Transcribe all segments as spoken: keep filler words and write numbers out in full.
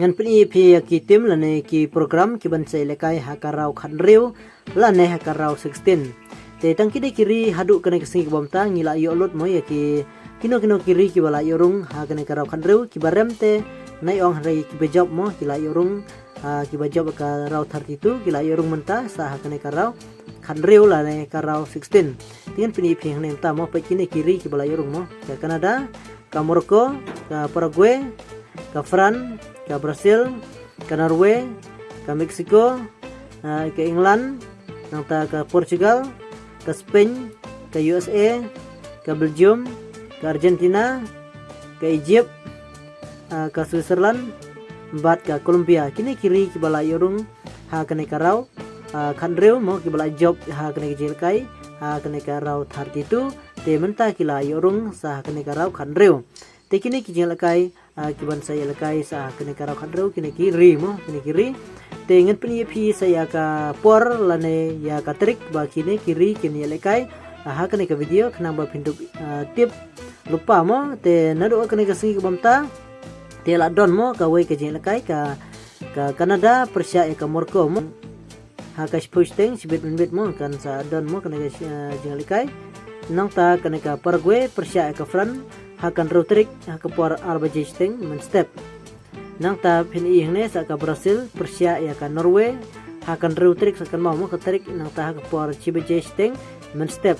Ngan pyni ïa phi ïa ki team lane ki program ki ban sa ïalehkai ha ka round khathynriew lane ha ka round sixteen. Te tang kine ki ri haduh kane ka sngi kaba mynta ngi la ïoh lut mo ïa ki kino kino ki ri kiba la ïoh rung ha kane ka round khathynriew, kiba rem te nai ong hynrei kiba jop mo ki la ïoh rung, ah, kiba jop ka round thirty-two ki la ïoh rung mynta sa ha kane ka round khathynriew lane ka round sixteen. Te ngan pyni ïa phi hangne mynta mo, peit kine ki ri kiba la ïoh rung mo. Ka Canada, ka Morocco, ka Paraguay, ka France, ka Brazil, ka Norway, ka Mexico, ah, ka England, nangta ka Portugal, ka Spain, ka U S A, ka Belgium, ka Argentina, ka Egypt, ah, ka Switzerland, bad ka Colombia. Kine ki ri kiba la ïoh rung ha kane ka round, ah, khathynriew mo, kiba la jop ha kane ka jingïalehkai ha kane ka round thirty-two. Te mynta ki la ïoh rung sa ha kane ka round khathynriew. Te kine ki jingïalehkai, ah, ki ban sa ïalehkai sa ha kane ka round khathynriew, kine ki ri mo, kine ki ri. Te ngan pyni ïa phi sa ïa ka por lane ïa ka tarik ba kine ki ri kin ïalehkai, ah, ha kane ka video khnang ba phin dup, ah, tip lypa mo. Te naduh kane ka sngi kaba mynta te la don mo kawei ka jingïalehkai, ka, ka Canada pyrshah ïa ka Morocco mo. Ha ka shiphew shiteng shibit minbit mo kan sa don mo kane ka shi-, ah, jingïalehkai. Nangta kane ka Paraguay pyrshah ïa ka France ha ka hynriew tarik ha ka por ar baje shiteng mynstep. Nangta phin ïohi hangne sa ka Brazil pyrshah ïa ka Norway ha ka hynriew tarik, sa kynmaw mo ka tarik, nangta ha ka por shi baje shiteng mynstep.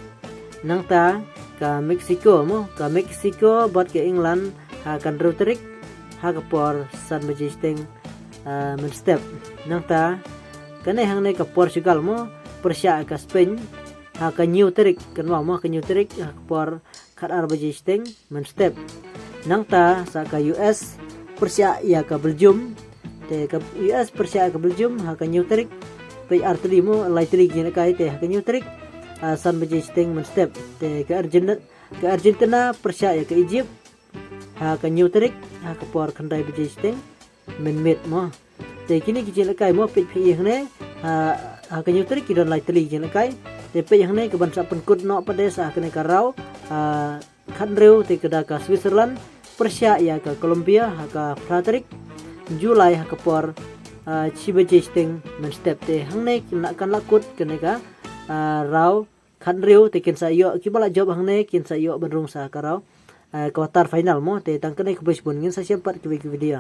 Nangta ka Mexico mo, ka Mexico bad ka England ha ka hynriew tarik ha ka por san baje shiteng, ah, mynstep. Nangta kane hangne ka Portugal mo pyrshah ïa ka Spain ha ka hynñiew tarik, kynmaw mo, ka hynñiew tarik ha ka por khat ar baje shiteng mynstep. Nangta sa ka U S pyrshah ïa ka Belgium. Te ka U S pyrshah ïa ka Belgium ha ka hynñiew tarik, peit ar tylli mo, lai tylli ki jingïalehkai, te ha ka hynñiew tarik, ah, san baje shiteng mynstep. Te ka Argentina, ka Argentina pyrshah ïa ka Egypt ha ka hynñiew tarik ha ka por khyndai baje shiteng mynmiet mo. Te kine ki jingïalehkai mo, peit phi hangne, ha, ha ka hynñiew tarik ki don lai tylli ki jingïalehkai. Te peit hangne ka ban sa pynkut noh pat de sa ha kane ka round, ah, khathynriew, te ka da ka Switzerland pyrshah ïa ka Colombia ha ka phra tarik July ha ka por, ah, shi baje shiteng mynstep. Te hangne kin lah, kan lah kut kane ka, ah, round khathynriew, te kin sa ïoh, kiba la jop hangne kin sa ïoh ban rung sa ha ka round, ah, quarter final mo. Te tang kane, khublei shibun, ngin sa ïashem pat kiwei ki video.